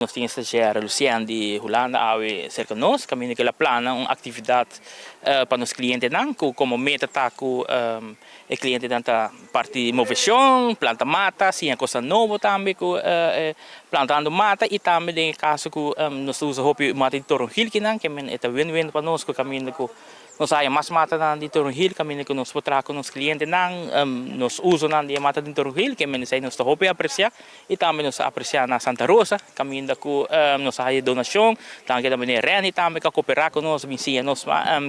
Nos tin stagiaire Lucien di Hulanda awe serka nos, kaminda ku el a plana un aktividat pa nos klientenan ku komo meta ta ku e klientenan ta parti moveshon, planta mata, siña kosnan nobo tambe ku plantando mata i tambe den e kaso ku nos ta usa hopi mata di toronhil kinan ke men e ta win-win pa nos ku kaminda ku nos haya mas matanan di toronhil kaminda ku nos por traha ku nos klientenan nos usonan di e mata di toronhil ke men esei nos ta hopi apresiá. I tambe nos a apresiá na Santa Rosa, kaminda ku nos a haya donashon. Danki na meneer Renny tambe ku a koperá ku nos, bin siña nos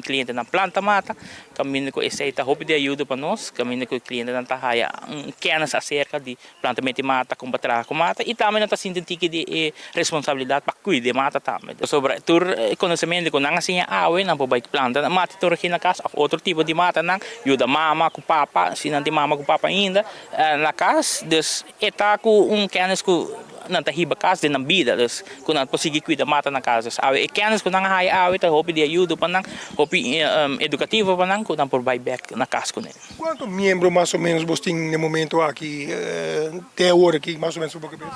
klientenan planta mata. Kaminda ku esei ta hopi di ayuda pa nos, kaminda ku e klientenan ta haya un kènis aserka di plantamentu di mata, kon pa traha ku mata i tambe nan ta sinti un tiki di e responsabilidat pa kuida e mata tambe. Pasobra tur e konosementu ku nan a siña awe, nan por bai planta mata tur aki na kas òf otro tipo di matanan, yuda mama ku papa, si nan tin mama ku papa ainda na kas. Dus E ta ku un kennis ku nan ta hiba kas den nan bida, dus ku nan por sigui kuida mata na kas. Dus awe e kennis ku nan a haya awe ta hopi di ayudo pa nan, hopi edukativo pa nan ku nan por bai bek na kas kuné. Kuantu miembro mas o menos bos tin na e momento aki te awor aki mas o menos bo kabes?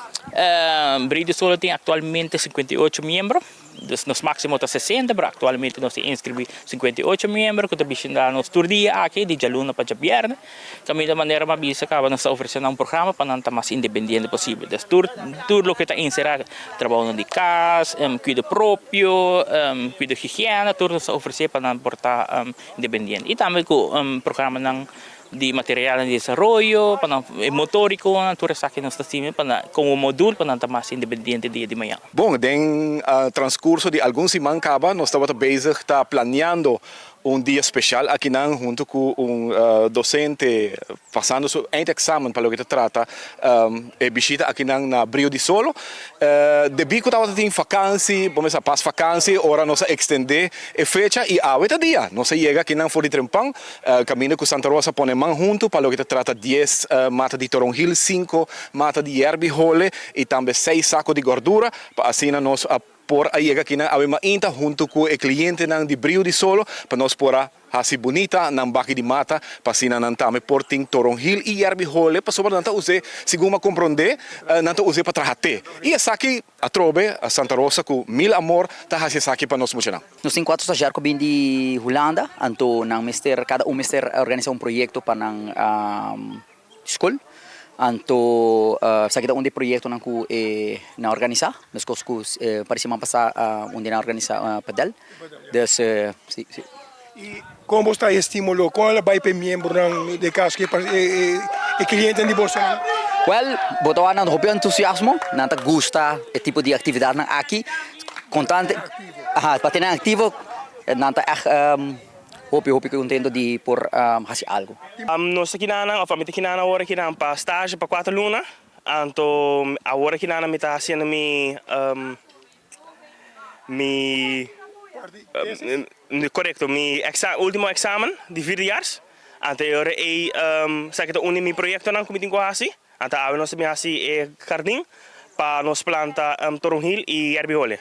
Brio di Solo tin aktualmente 58 miembro. Dus nos máksimo ta 60, pero aktualmente nos tin inskribí 58 miembro ku ta bishitá nos tur dia aki, di djaluna pa djabièrnè. Kaminda manera mi a bisa kaba nos ta ofresé nan un programa pa nan ta mas independiente posibel. Dus tur tur loke ta enserá trabounan di kas, kuido propio, kuido higiena, tur nos ta ofresé pa nan por ta independiente. I tambe ku programanan di materialnan di desaroyo, pa nan e motorikonan, tur esaki nos ta sirbi pa nan komo modul pa nan ta mas independiente dia di mañana. Bon, den transcurso di algun siman caba nos tabata bezig ta planeando un dia special akinan hunto cu un docente pasando su eindexamen pa loke ta trata e bishita akinan na Brio di Solo. Debí cu tabata tin vakansi, bo mester a pas vakansi ora nos a extende e fecha y awe ta dia nos a yega akinan for di Trempan Caminda cu Santa Rosa pone man hunto pa loke ta trata dies mata di toronhil, cinco mata di yerbi hole y tambe seis saco di gordura pa asina nos a por a yega akinan awe mainta hunto cu e clientenan di Brio di Solo pa nos por a haci bunita nan baki di mata pa asina nan tambe por tin toronhil y yerbi hole pasobra nan ta use segun mi a compronde nan ta use pa traha te y esaki atrobe Santa Rosa cu mil amor ta haci esaki pa nos muchanan. Nos tin kuater stagiar ku bin di Hulanda, anto nan mester, kada un mester organisá un proyekto pa nan skol. Anto esaki ta un di e proyektonan ku e nan organisá, meskos ku par di siman pasá un di nan a organisá padel. Dus si, si. I kon bo sta estímulo? Kon a bai pa e miembronan di e kas ku e klientenan di boso? Wèl, bo ta wak nan hopi entusiasmo, nan ta gusta e tipo di aktividatnan aki. Kontante, aha, pa tene aktivo, nan ta ègt hopi hopi kontento di por hasi algu. Nos ta kinanan of ami ta kinanan awor akinan pa stage pa kuater luna, anto awor akinanan mi ta hasiendo mi mi korekto mi ultimo examen di vierdejaars, anto e ora ei esaki ta un di mi proyektonan ku mi tin ku hasi. Anto awe nos ta bin hasi e hardin pa nos planta toronhil i yerbihole.